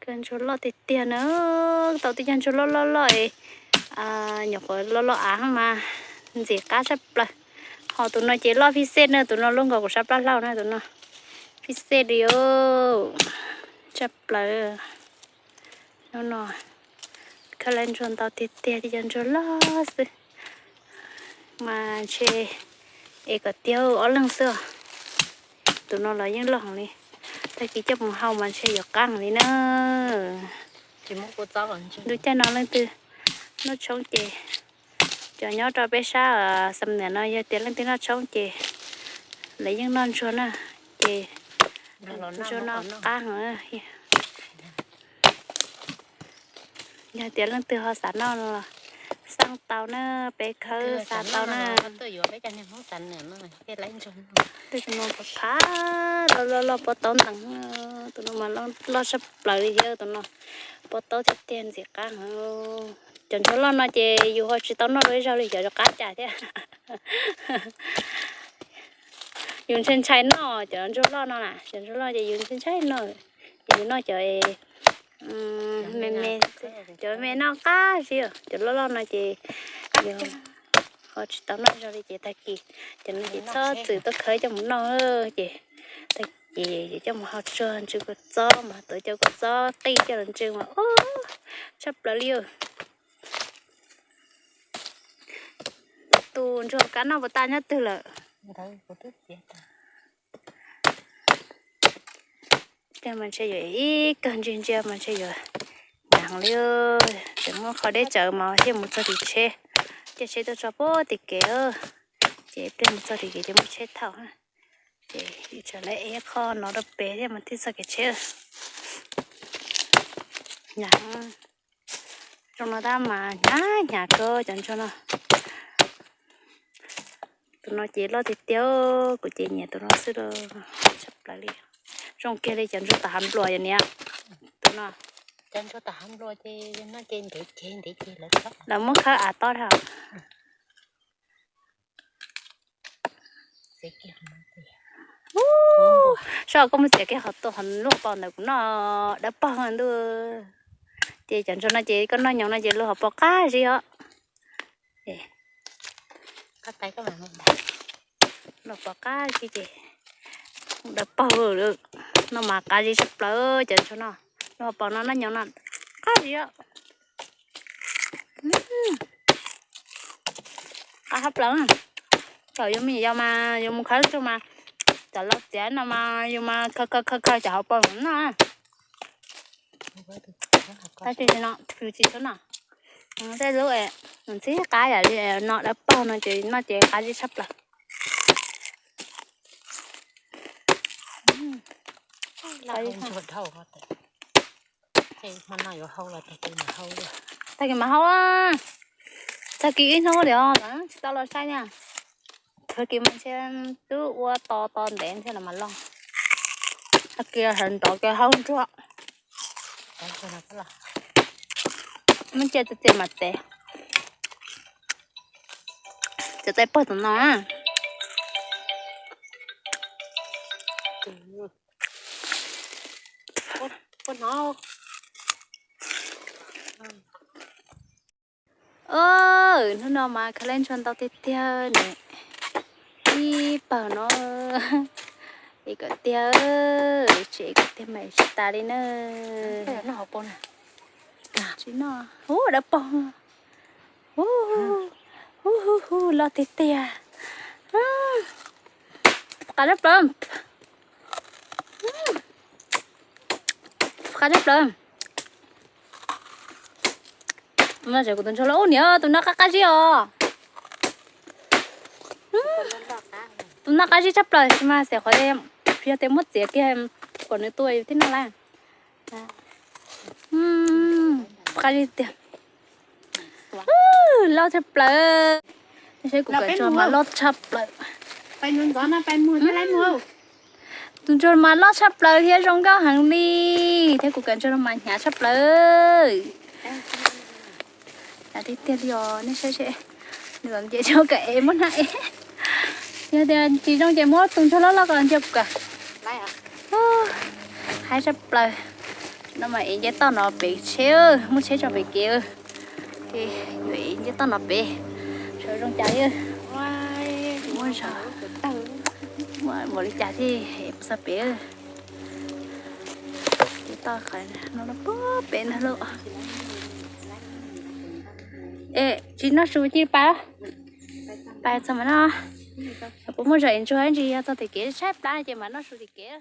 Ntsuag loj tiag tiag na, tau tib cag ntsuag loj loj loj es nyuam qhuav loj loj av mas ntxim qab tshaj plaws. Ho tus no ces loj phij xej na, tus no lub nkaus kuv sab plab hlaub na, tus no phij xej li tshaj plaws. Hnub no khawb lab ntsuag ntau tiag tiag, tib cag ntsuag loj xwb mas ntshe es kom tiag ob leeg xwb. Tus no los yeej loj heev li, tag kis coj mus hau mas ntshe yuav qab heev li na. Lub caij no leej twg noj tshoob ces, cov nyob rau peb sab Xam Nuam no yog tias leej twg noj tshoob ces lawv yeej noj ntsuag na, ces ntsuag no qab heev. Yog tias leej twg ho xav noj no los xaj tau na, peb khawb xa tau na. Tus no phav phav loj loj loj pob taub ntees, tus no mas loj tshaj plaws li thiab, tus no pob taub tiag tiag ntxim qab heev. Cov ntsuag loj no ces yus ho tsis tau noj dua ib zaug li, cov qab cas thiab. Yus ntshai ntshai noj cov ntsuag loj no na, cov ntsuag loj ces yus ntshai ntshai noj, ces yus noj cov me me, cov me noj qab zib, cov loj loj no ces yus ho tsis tau noj zaug li ces tag kis cov no ces txhob txwm tuaj khawb coj mus noj, ces tag kis coj mus hau tsuag ntsw kua txob mas tuav cov kua txob qij coj los ntsw mas tshaj plaws li. Tus ntsuag kab noj puas tas nyob twg lawm? Tej mas ntshe yuav ib kawg ntsia ntsia mas ntshe yuav hnyav li. Tseem muaj qhov deb tsawv mas thiaj mus txog tim tsheb, caij tsheb tuaj tso puag tim kev, ces pliag mus txog tim kev ces muab tsheb thauj, ces tseem lawv ev qho no rau pem thiaj mus txog kev tsheb. Hnyav, zoo no tab mas hnyav hnyav kawg cov ntsuag no. Tus no ces loj tiag tiag, kuv ces nyiam tus no xwb los tshaj plaws li. Zoo kiag li cov ntsuag tom hav npluas yom niam. Tus no, lawv muab khawb av tob dhau. Saib koj muab txiav kiag qhov lub hauv paus ntawm kuv noj dawb paug ntuj. Ces cov ntsuag no ces koj noj nyoos no ces lub hauv paus qab zib os. Lub hauv paus qab zib ces dawb paug, noj mas qab zib tshaj plaws cov ntsuag no. Lub hauv paus no noj nyoos no qab zib os. Qab tshaj plaws. Thaum yus me nyuam yaus mas yus mus khawb ntsuag mas, cov laus txiav no mas yus mas khaws khaws khaws cov hauv paus noj. Tab sis no yus tsis txhob noj. Tej lub es ntxim qab yam li no dawb paug no ces noj ces qab zib tshaj plaws. Tag kis mas hau, tag kis ib hnub li os, tsis tau los saib na. Tag kis mas ntshe twb ua to to ntev thiab los mas loj. Tag kis sawv ntxov kiag hau ntsuag. Muab cia txias txias mas tev. Txias txias pog tom no. Hnub no mas khawb lab ntsuag ntau tiag tiag ne. Ib pawg no, es kom tiag, tsis es kom tiag mas tsis tas li na. Tsis noj, hu dawb paug, hu hu hu, loj tiag tiag. Qab tshaj plaws. Qab tshaj plaws. Kuv tus ntsuag loj, ub niam, tus no qab qab zib os. Tus no qab zib tshaj plaws, tab sis mas xav qhov, yog tias muab txiav kiag kom nws tuaj yus thiaj noj lawm. Qab zib tiag. Loj tshaj plaws. Saib kuv cov ntsuag mas loj tshaj plaws. Tus ntsuag mas loj tshaj plaws thiab zoo nkauj heev li, thiab kuv cov ntsuag mas hnyav tshaj plaws. Hnyav tiag tiag li os, nej saib seb, nws nce tso kom ev muab hnab ev. Yog tias tsis zoo ces muab tus ntsuag loj loj ko los nce kuv kam. Haib tshaj plaws. No mas ev nce toj no pem tsheb, muaj tsheb tso pem kev. Ces yuav ev nce toj no pem, sawv zoo cas li. Muaj zog, muaj npaum li cas thiaj ev txog pem. Ces toj qhov no pem no lauj. Es tsis noj su cia li pais, pais txog mas noj. Puas muaj zog es ntsuag ib ntsis yog txog tim kev tshaib plab ces mas noj su tim kev.